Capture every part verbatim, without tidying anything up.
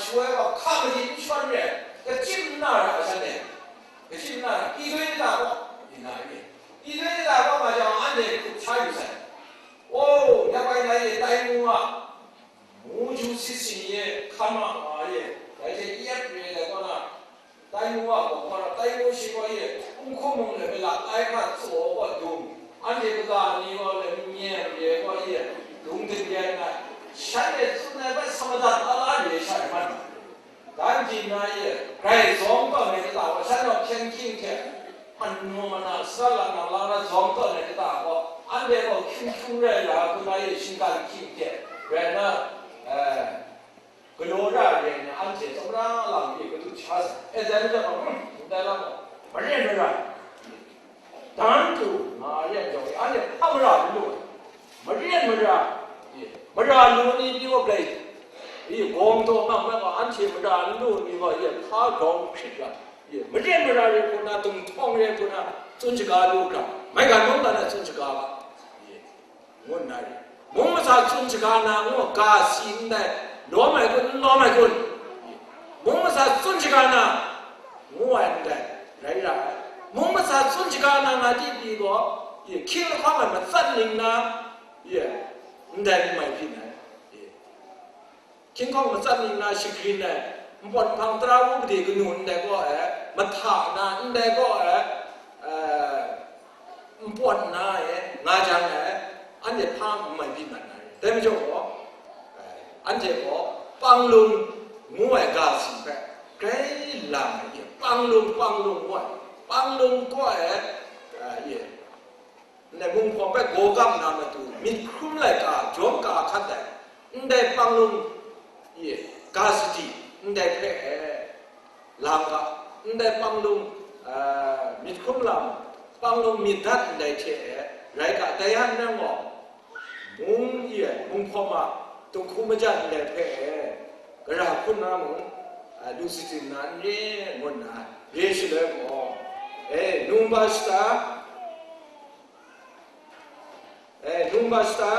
Shaloi gaw hka maji n shawn re ai, kachim n na ra ai shanhte, kachim n na ra, ပြည်တွင်း ဒေသ gaw, ပြည်တွင်း ဒေသ gaw nga jang, anhte hkrup sha yu sai. O, ya bai ngai e, tai mu nga, mu ju sit sin ye, hkan ma nga ye, dai hte yep re ai kaw na, tai mu nga gaw, hpa ra, tai mu shi gaw ye, n hkum mung le, mala ai hkra tsaw gaw dung, anhte kaga ni gaw le, n-, n-, re gaw ye, dung dingren ai, shanhte tsun ai hpe sa madat ala re sha ai mat nga. Dan jin na ye, grai zawng tawn ai kata gaw, shan yawng hpyen hkying hte, manu mana sara lang nang lang na zawng tawn ai kata gaw, anhte gaw hkying hkying rai la, hku na ye shinggan hkying hte, rai na, eh, galaw ra ai rai nna, anhte tsawmra lam e kadu sha sai. E, dai majaw gaw, hmm, ndai lam gaw, maren mara. Dan tu nga ai yan jawng e, anhte hpa mara lu lu ai. Maren mara, e, mara lu ni pyi wa blai, e, gawng taw nga nga gaw, anhte mara lu ni gaw, e, hpa grawng hkrit ra, e, maren mara re hku na, dum htawng re hku na, tsun shaga lu hkra, maigan mung ga na tsun shaga ga, e, ngu nna re. Mung masha tsun shaga na ngu ga si ndai, lawm ai kun, n lawm ai kun? Mung masha tsun shaga na ngu ai ndai, rai ra ai. Mung masha tsun shaga na nga di pyi gaw, ye, hkying lahkawng ai matsat ning na, ye, ndai n mai byin ai. Ye. Hkying hkawng matsat ning na shagrin ai, npawt nhpang tara wu gade kanu ndai gaw ai, mahta na ndai gaw ai, eh, npawt na e, nga jang ai, anhte hpa n mai byin mat na re. Dai majaw gaw, eh, anhte gaw panglung ngu ai ga si hpe grai lang ai, panglung, panglung ngu ai, panglung gaw ai, eh, ye, ndai mung hpawng hpe gaw gam na matu, myit hkrum laika, jawm ka hkat ai, ndai panglung, ye, ga sadi, ndai hpe e, lang ga, ndai panglung, a, myit hkrum lam, panglung myit dat ndai hte e, rai ga, dai yan nang gaw, mung ye, mung hpawm a, dinghku majan ndai hpe e, gara hkun na mung, a, lu sitsin na n re, ngu nna, re shaloi gaw, e, numba shata, e, numba shata,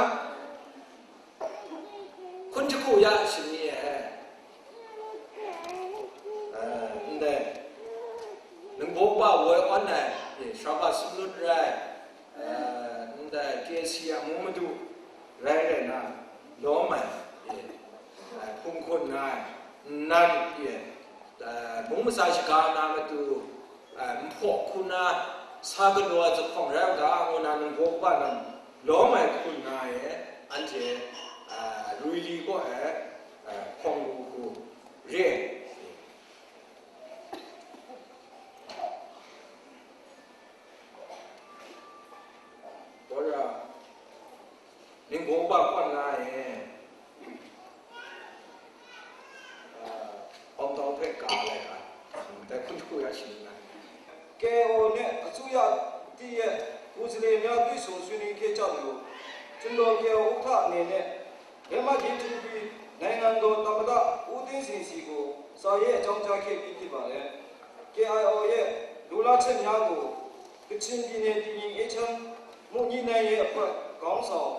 hkun jahku ya shani e, e, ndai, ningbaw kaba woi awn ai, e, shawka sumlut rai, e, ndai, K C a mung madu rai rai na, lawm ai, e, e, hpung hkun na ai, nnan, e, e, mung masa shaga na matu, e, nhpaw hku na, sa galaw ai zuphpawng rai u ga, ngu na ningbaw kaba lam lawm ai hku nna e, anhte, a, Ruili kaw e, a, hpawng lu hku re ai. Dora, ningbaw kaba kaw nna e, a, Hpawng tau hpe ka ai ga, dai hkun jahku ya shani na. K I O နဲ့ အစိုးရသစ်ရဲ့ ကိုယ်စားလှယ်များ တွေ့ဆုံဆွေးနွေးခဲ့ကြသလို ကျွန်တော် K I O ဥက္ကဋ္ဌအနေနဲ့ လက်မှတ်ရေးထိုးပြီး နိုင်ငံတော်သမ္မတ ဦးသိန်းစိန်ဆီကို စာရေးအကြောင်းကြားခဲ့ပြီး ဖြစ်ပါတယ်။ K I O ရဲ့ လိုလားချက်များကို ကချင်ပြည်နယ် တည်ငြိမ်အေးချမ်းမှု ညှိနှိုင်းရေးအဖွဲ့ ခေါင်းဆောင်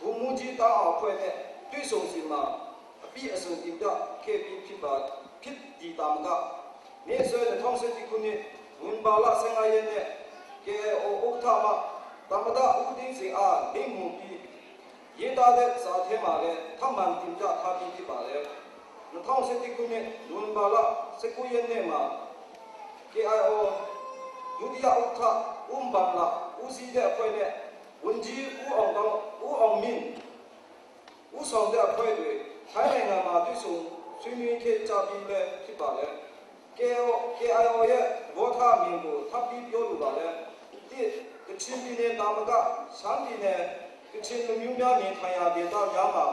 ဗိုလ်မှူးကြီး တန်းအောင်အဖွဲ့နဲ့ တွေ့ဆုံစဉ်မှာ အပြည့်အစုံတင်ပြခဲ့ပြီးဖြစ်ပါ-, ဖြစ်သည်သာမက နေ့စွဲ နှစ်ထောင်ဆယ့်တစ်ခုနှစ် နိုဝင်ဘာလ ဆယ့်ငါးရက်နေ့ K I O ဥက္ကဋ္ဌမှ သမ္မတ ဦးသိန်းစိန်အား လိပ်မူပြီး ရေးသားတဲ့စာထဲမှာလည်း ထပ်မံတင်ပြထားပြီးဖြစ်ပါတယ်။ နှစ်ထောင်ဆယ့်တစ်ခုနှစ် နိုဝင်ဘာလ ဆယ့်ကိုးရက်နေ့မှာ K I O ဒုတိယဥက္ကဋ္ဌ ဦးဘန်လ ဦးစီးတဲ့အဖွဲ့နဲ့ ဝန်ကြီး ဦးအောင်သောင်း၊ ဦးအောင်မြင့် ဦးဆောင်တဲ့အဖွဲ့တွေ ထိုင်းနိုင်ငံမှာ တွေ့ဆုံဆွေးနွေးခဲ့ကြပြီးလည်း ဖြစ်ပါတယ်။ K I O, K I O ရဲ့ သဘောထားအမြင်ကို ထပ်ပြီးပြောလိုပါတယ်။ တစ်၊ ကချင်ပြည်နယ်သာမက ရှမ်းပြည်နယ်၊ ကချင်လူမျိုးများ နေထိုင်ရာဒေသများမှာ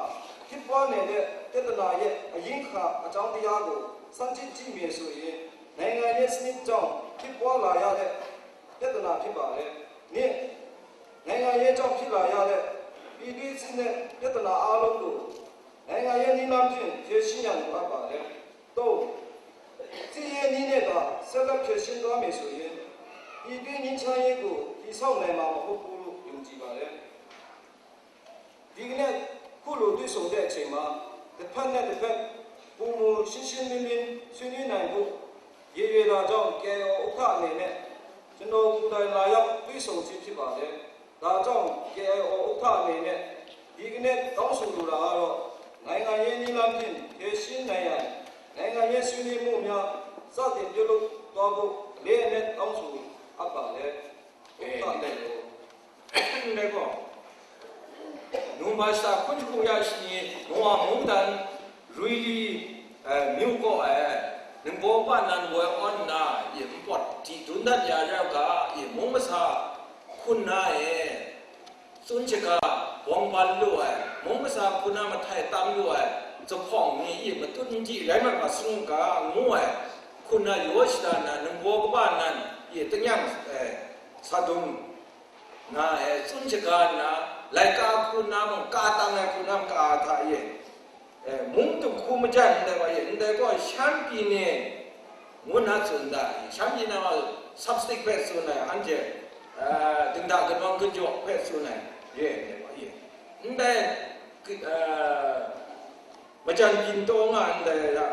ဖြစ်ပွားနေတဲ့ ပြဿနာရဲ့ အရင်းခံအကြောင်းတရားကို ဆန်းစစ်ကြည့်မယ်ဆိုရင် နိုင်ငံရေးစနစ်ကြောင့် ဖြစ်ပွားလာရတဲ့ ပြဿနာဖြစ်ပါတယ်။ နှစ်၊ နိုင်ငံရေးကြောင့်ဖြစ်လာရတဲ့ ပြည်တွင်းစစ်နဲ့ ပြဿနာအားလုံးကို နိုင်ငံရေးနည်းလမ်းဖြင့် ဖြေရှင်းရန် လိုအပ်ပါတယ်။ သုံး၊ စစ်ရေးနည်းနဲ့သာ ဆက်လက်ဖြေရှင်းသွားမယ်ဆိုရင် ပြည်တွင်းငြိမ်းချမ်းရေးကို တည်ဆောက်နိုင်မှာ မဟုတ်ဘူးလို့ ယုံကြည်ပါတယ်။ ဒီကနေ့ ခုလိုတွေ့ဆုံတဲ့အချိန်မှာ တစ်ဖက်နဲ့တစ်ဖက် Hpung mu shin shin min min swi ni nai bu, ye re na jawng, K I O ဥက္ကဋ္ဌ အနေနဲ့ ကျွန်တော်ကိုယ်တိုင်လာရောက်တွေ့ဆုံခြင်းဖြစ်ပါတယ်။ ဒါကြောင့် K I O ဥက္ကဋ္ဌ အနေနဲ့ ဒီကနေ့တောင်းဆိုလိုတာကတော့ နိုင်ငံရေးနည်းလမ်းဖြင့်ဖြေရှင်းနိုင်ရန် နိုင်ငံရေးဆွေးနွေးမှုများစတင်ပြုလုပ်သွားဖို့ အလေးအနက်တောင်းဆိုအပ်ပါတယ်။ ဥက္ကဋ္ဌ နဲ့ရော Ndai gaw, Nungba shata hkun jahku ya shani, Noa mungdan Ruili, eh, myu kaw ai, ningbaw kaba nan woi awn nna, ye npawt di dun dat ya ra u ga, ye mung masa hkun na e, tsun shaga, bawng ban lu ai, mung masa hkun na mahtai tam lu ai, zuphpawng ni ye matut n di rai mat wa sung u ga, ngu ai, hkun na yaw shada nna, ningbaw kaba nan ye tanyang, eh, sa dung, nga e, tsun shaga nna, laika hku na mung, ka tang ai hku na mung, ka hta e, e, mung dinghku majan ndai wa e, ndai gaw Shan pyi ni ngu na tsun da, Shan pyi na wa, sapstik hpe tsun ai, anhte, e, dingda kanawng kanjaw hpe tsun ai, ye, ndai wa e. Ndai, e, Majan byin taw nga ndai ra,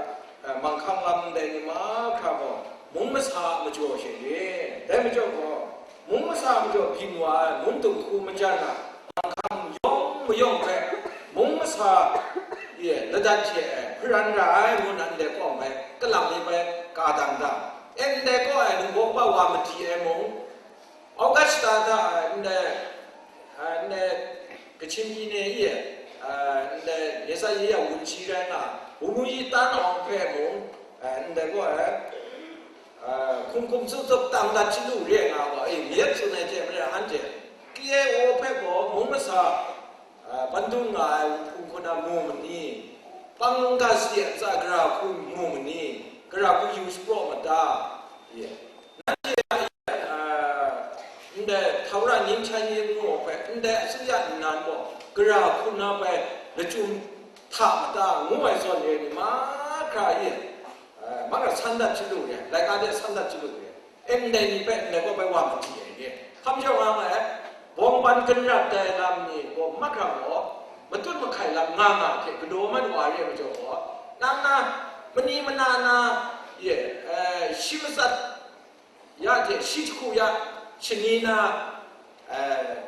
eh, manghkang lam ndai ni mahkra gaw, mung masa a majaw she re. Dai majaw gaw, mung masa a majaw byin wa ai, mung dinghku majan a manghkang yawng mayawng hpe, mung masa, ye, ladat hte, eh, hparan ra ai ngu na ndai kawng bai, kalang ni bai ka dang da. E ndai kaw ai ningbaw kaba wa madi ai mung, August shata hta, ndai, ndai, Kachin pyi ni e, ndai, Nesai ye a wunji rai nga, Wunwi Tan Awng hpe mung, ndai gaw, hkum hkum tsup tsup tang dat chyalu re nga gaw, e, myit tsun ai hte maren anhte, K I O hpe gaw mung masa, a, ban dung nga ai hpung hku na mu ma ni? Pang lungga sadi a tsa gara hku mu ma ni? Gara hku yu shapraw ma ta? Ye. Nanhte a, a, ndai Htawra Nyingchyan Yen ngu ai hpe, ndai asuya nnan gaw, gara hku na bai lachyum hta ma ta? Ngu ai zawn re ni mahkra ye, a, mahkra san dat chyalu re, laika de san dat chyalu re. E, ndai ni hpe ndai gaw bai wa madi ai re. Hkam jau nga ma ai, bawng ban ganrat dai lam ni gaw mahkra gaw, matut mahkai lam nga nga hte galaw mat wa re ai majaw gaw, nang na, mani mana na, ye, eh, shi matsat ya hte shi jahku ya, shani na, eh,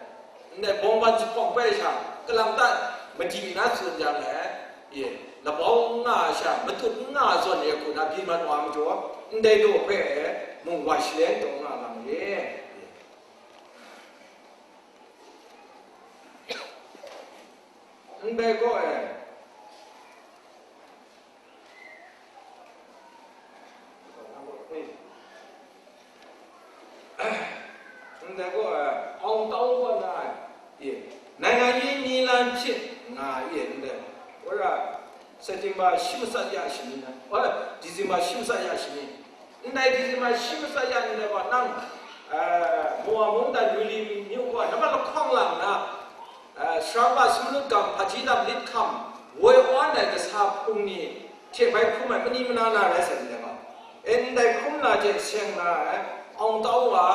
ndai bawng ban zuphpawng bai sha, kalang ta madi na tsun jang e, ye, labau n nga ai sha, matut n nga ai zawn e hku na byin mat wa majaw, ndai daw hpe e, mung wa shaleng taw nga nga ma ye. Ndai gaw e, Ndai gaw, eh, Awng Tau kaw na ai, e, နိုင်ငံရေးနည်းလမ်းဖြင့် nga e, ndai, ora, September shi matsat ya shani na, ora, December shi matsat ya shani, ndai December shi matsat ya ndai gaw nang, eh, Mowa mungdan Ruili myu kaw, nambat lahkawng lang na, eh, Sara Kaba Sumnut Gam, Hpaji Lam Lit Hkam, woi awn ai kasa hpung ni hte bai hkrum ai mani mana na rai sai ndai gaw, e, ndai hkrum na hte seng na ai, Awng Tau a,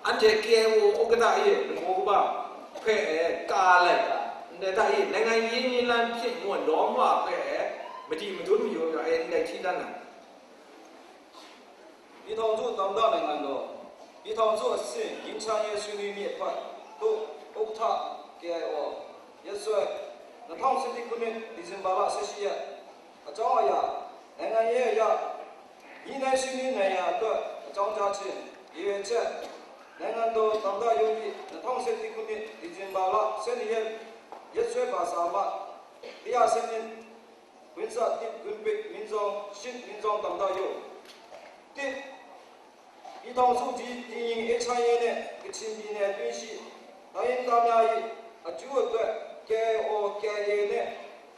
anhte K I O ဥက္ကဋ္ဌ e, ningbaw kaba hpe e, ka lai ga, ndai hta e, နိုင်ငံရေးနည်းလမ်းဖြင့် ngu ai lawm wa hpe e, madi madun mayu ya e, ndai hti dan ai. ပြည်ထောင်စုသမ္မတနိုင်ငံတော်၊ ပြည်ထောင်စုအဆင့်ငြိမ်းချမ်းရေးဆွေးနွေးရေးအဖွဲ့သို့ ဥက္ကဋ္ဌ K I O ရက်စွဲ၊ နှစ်ထောင်ဆယ့်တစ်ခုနှစ်၊ ဒီဇင်ဘာလဆယ့်ရှစ်ရက်၊ အကြောင်းအရာ၊ နိုင်ငံရေးအရ ညှိနှိုင်းဆွေးနွေးနိုင်ရန်အတွက် အကြောင်းကြားခြင်း၊ ရည်ရွယ်ချက်၊ နိုင်ငံတော်သမ္မတရုံး၏ နှစ်ထောင်ဆယ့်တစ်ခုနှစ်၊ ဒီဇင်ဘာလဆယ့်နှစ်ရက်၊ ရက်စွဲပါစာမှတ် တစ်ရာဆယ့်နှစ်၊ ခွင့်စတင်၊ ခွင့်ပိတ်၊ မင်းဆောင်၊ ရှစ်၊ မင်းဆောင်သမ္မတရုံး၊ တစ်၊ ပြည်ထောင်စုကြီး တည်ငြိမ်အေးချမ်းရေးနဲ့ ကချင်ပြည်နယ်အတွင်းရှိ တိုင်းရင်းသားများ၏ အကျိုးအတွက် K I O K I A နဲ့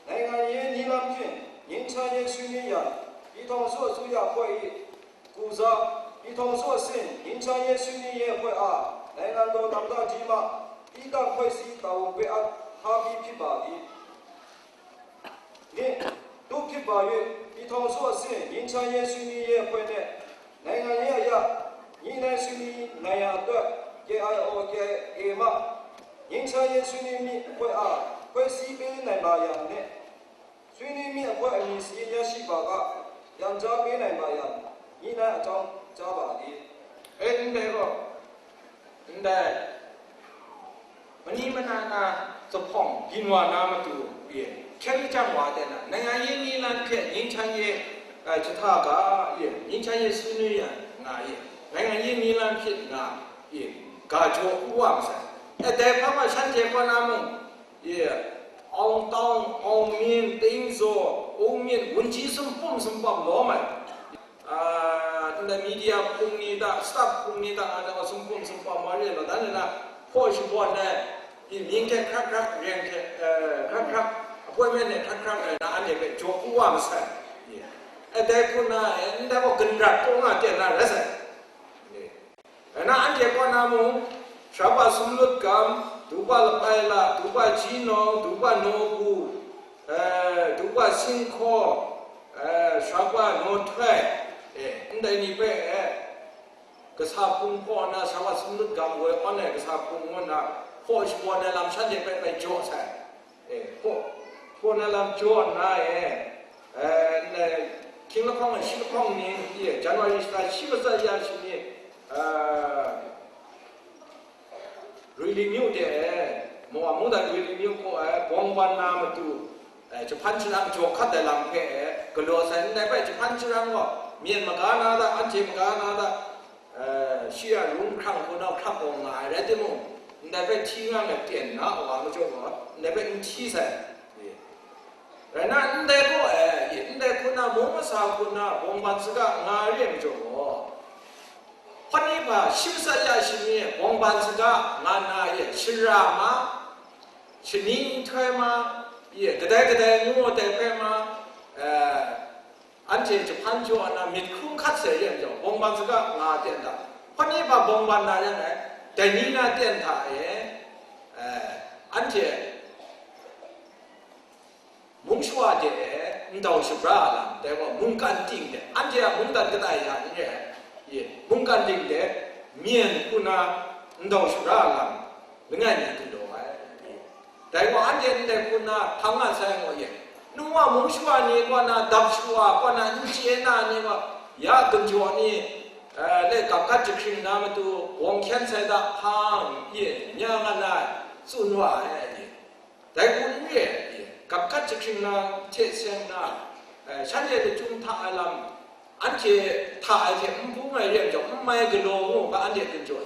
နိုင်ငံရေးနည်းလမ်းဖြင့် ငြိမ်းချမ်းရေးဆွေးနွေးရန် ပြည်ထောင်စုအစိုးရအဖွဲ့၏ ကိုယ်စား ပြည်ထောင်စုအဆင့် ငြိမ်းချမ်းရေးဆွေးနွေးရေးအဖွဲ့အား နိုင်ငံတော်သမ္မတကြီးမှ သီးသန့်ဖွဲ့စည်းတာဝန်ပေးအပ်ထားပြီးဖြစ်ပါသည်။ နှင့် တို့ဖြစ်ပါ၍ ပြည်ထောင်စုအဆင့် ငြိမ်းချမ်းရေးဆွေးနွေးရေးအဖွဲ့နဲ့ နိုင်ငံရေးအရ ညှိနှိုင်းဆွေးနွေးနိုင်ရန်အတွက် K I O K I A မှ ငြိမ်းချမ်းရေးဆွေးနွေးမှုအဖွဲ့အား ဖွဲ့စည်းပေးနိုင်ပါရန်နှင့် Sui ni mi a poi amying si ya shi ba ga, yang ja pe nai ma yang, ni nai a chyawm ja ba li? E, ndai gaw, ndai, mani mana na zuphpawng byin wa na matu, ye, hkyen lajang wa de na, နိုင်ငံရေးနည်းလမ်းဖြင့် ငြိမ်းချမ်းရေး, eh, ချထားပါ, ye, ငြိမ်းချမ်းရေးဆွေးနွေးရန် ငါ, ye, နိုင်ငံရေးနည်းလမ်းဖြင့် ငါ, ye, ကာကျော်ဦးဝမဆိုင်, eh, ဒဲဖမ်းမှ ရှမ်းပြည်ကောနာမုံ, ye, အောင်တောင်း, အောင်မြင့်, သိန်းဇော်, ဦးမြင့်, ဝန်ကြီး စုံပုံစုံပုံ လောမယ်. Ah, ndai media hpung ni hta, staff hpung ni hta, nga na sumkum sumpa ma re la, dan na, hpaw shabawn ai, i mying hte hkrak hkrak, reng hte, eh, hkrak hkrak, appointment ni hkrak hkrak ai na, anhte hpe jaw ku wa masai. Eh, dai hku na, eh, ndai gaw ganrat taw nga ten na rai sai. Eh, na anhte kaw na mung, Sharapa Sumlut Gam, Dupa Lapai La, Dupa Ji Nawng, Dupa Naw Bu, eh, Dupa Singhkaw, eh, Sharapa Naw Htoi, eh, ndai ni hpe, eh, kasa hpung hpaw na, Sharapa Sumlut Gam woi awn ai kasa hpung ngu nna, hpaw shabawn ai lam shanhte hpe bai jaw sai. Eh, hpaw, hpaw na lam jaw nna e, eh, ndai, hkying lahkawng e shi lahkawng ni, e, January shata shi matsat ya shi ni, eh, Ruili myu de, eh, Mawam mungdan Ruili myu kaw ai, bawng ban na matu, eh, jahpan sharang jaw hkat ai lam hpe, eh, galaw sai, ndai bai jahpan sharang gaw, myen maga na da, anhte maga na da, eh, shi a rung hkrang hpunau hkrak gaw nga ai rai timung, ndai hpe hti nga ai ten na a wa majaw gaw, ndai hpe n hti sai. Rai na, ndai gaw, eh, ndai hku na, mung masa hku na, bawng ban saga nga re ai majaw gaw, hpawt ni hpa shi matsat ya shi ni bawng ban saga nga na, ye, shara ma, shani nhtoi ma, ye, kadai kadai ngu ai dai hpe ma, eh, anhte jahpan jaw na myit hkrum hkat sai re ai majaw, bawng ban saga nga ten hta, hpawt ni hpa bawng ban na ren ai, dai ni na ten hta e, eh, anhte mung shawa de ndau shabra ai lam, dai gaw mungkan ting de, anhte a mungdan kadai ya n re ai, ye, mungkan ting de, myen hku na ndau shabra ai lam, langai mi galaw ai. Dai gaw anhte ndai hku na hpang nga sai gaw, ye, nu wa mung shawa ni kaw na, dap shawa kaw na, n chye na ni gaw, ya ginjaw ni, eh, le gap gat jahkring na matu, wawng hkyen sai da hpang, ye, nya nga na, tsun wa ai, ye. Dai hku n re ai, ye, gap gat jahkring na hte seng na, eh, shanhte lachyum hta ai lam, anhte hta ai hte n bung ai re ai majaw, n mai galaw ngu ga, anhte ginjaw